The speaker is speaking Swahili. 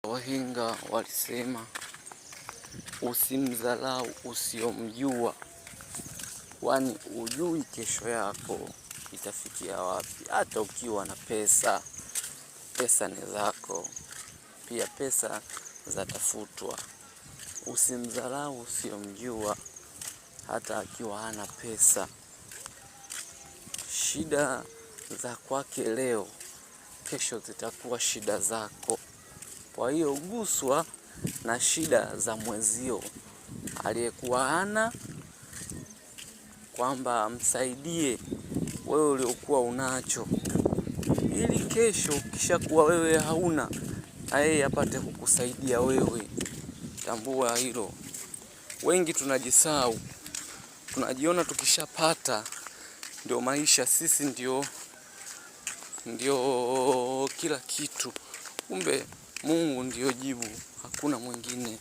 Wahenga walisema usimdharau usiyomjua, kwani hujui kesho yako itafikia wapi. Hata ukiwa na pesa, pesa ni zako, pia pesa zatafutwa. Usimdharau usiyomjua, hata akiwa hana pesa. Shida za kwake leo, kesho zitakuwa shida zako. Kwa hiyo guswa na shida za mwenzio aliyekuwa hana, kwamba msaidie wewe uliokuwa unacho, ili kesho ukishakuwa wewe hauna na yeye apate kukusaidia wewe. Tambua hilo. Wengi tunajisahau, tunajiona tukishapata ndio maisha, sisi ndio kila kitu, kumbe Mungu ndiyo jibu, hakuna mwingine.